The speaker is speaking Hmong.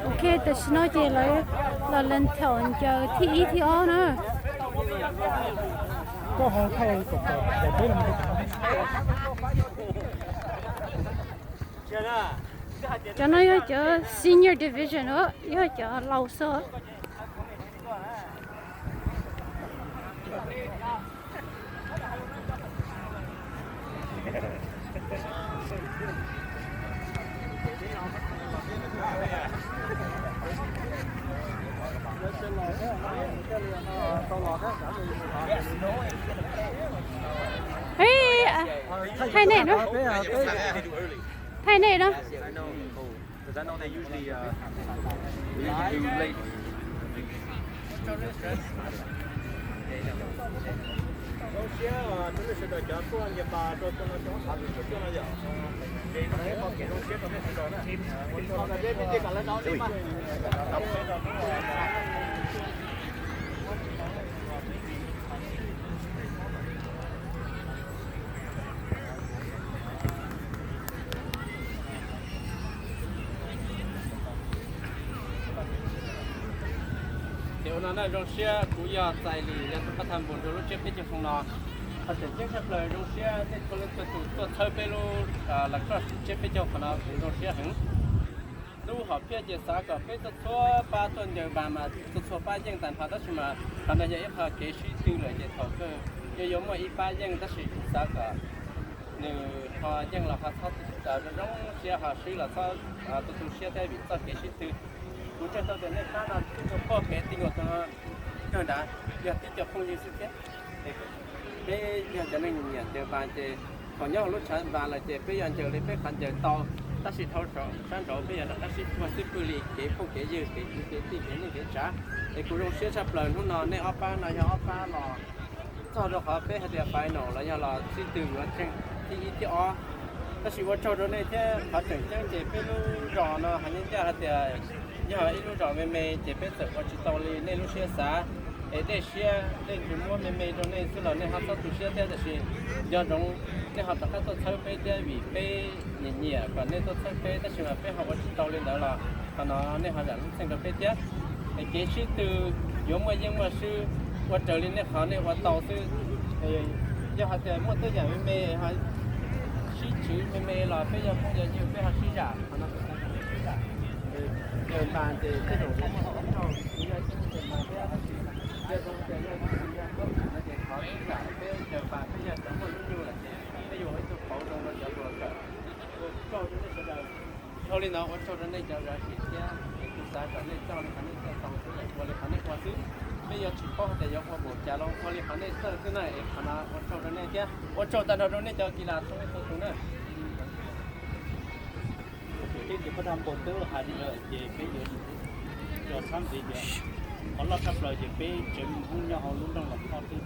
Ok, tam sim no ces lawv los lees thaum ncaws thib ib thib ob na. Cov no yog cov senior division os, yog cov laus xwb. Ê, à, thay này đó. Thay này đó. Because I know they usually, uh, they usually do late. Ces ua no na, zoo siab kuv yog Txais Lis, yog tus pab tham npus rau lub tsiab peb caug xyoo no. Qhov tseem ceeb tshaj plaws zoo siab nej txhua leej txhua tus tuaj txhawb peb lub lacrosse tsiab peb caug qhov no kuv zoo siab heev. Lub hom phiaj ces xav kom peb txhua txhua pab tuaj ncaws npas mas txhua txhua pab yeej tag nrho, tab sis mas qhov no yog ib qho kev sib tw lawm ces thaum kawg yuav yuav muaj ib pab yeej, tab sis kuv xav kom nws ho yeej los ho txhob zoo siab, ho swb los txhob tu tu siab thiab vim txoj kev sib tw. Kuv ntshe tau tias nej pab no twb yog poj kev tij nkaus tag kawg nrad, yog tib co phooj ywg xwb thiab. Peb yog cov neeg nyiam ncaws npas ces thaum nyob hauv lub tshav npas lawm ces peb yog ncaws li peb qhov ncaws tau, tab sis dhau sab nraud peb yog rov qab sib puag xwb, pwg li kev phooj kev ywg, kev kwv kev tij, kev neej kev tsav. Es kuv zoo siab tshaj plaws hnub no nej ob pab no yog ob pab los txog rau qhov peb hais tias final los yog los sib tw yuav tseeg thib ib thib ob. Tab sis ua tsaug rau nej thiab, qhov tseem ceeb ces peb lub zos no hais ncaj ncaj hais tias yog ib lub zos me me ces peb txawm ua tsis tau li nej lub siab xav, es dej siab dej ntsws muab me me rau nej xwb los nej ho txhob tu siab thiab, tab sis nco ntsoov nej ho rov qab tuaj txhawb peb thiab vim peb nyiam nyiam kom nej tuaj txhawb peb, tab sis mas peb ho ua tsis tau li ntawd los qhov no nej ho zam lub txim rau peb thiab. Es kev sib tw yuav muaj yeej muaj swb, ua raws li nej qhov nej ua tau xwb. Yog hais tias muaj tej yam me me ho sib tswv me me los peb yog phooj yog ywg peb ho sib zam, qhov no kuv xav kom nej sib zam. Ncaws npas ces tej zaum kuv muaj qhov ua tsaug, kuv yog ib tug ncaws npas thiab, tab sis nco ntsoov tias yog kuv yog koj no ces qhov sib zam peb ncaws npas peb yog cov muaj hnub nyoog lawm ces peb yuav ua ib tug pauv zoo rau cov hluas kawm. Ua tsaug rau nej sawv daws. Dhau li no ua tsaug rau nej cov zam sim thiab, es kuv xav kom nej coj li qhov nej coj tau xwb, ua li qhov nej ua xwb. Peb yuav tsis paub hais tias yuav ua npaum cas los ua li qhov nej txawj xwb na, es qhov no ua tsaug rau nej thiab ua tsaug tag nrho rau nej cov kis las txhua leej txhua tus na. Peb ces pab dab npau taws hais li ntawd ces peb yuav tso txhab ntxiv tias qhov loj tshaj plaws ces peb tsev Hmoob nyob hauv lub nroog Los Txhoj twb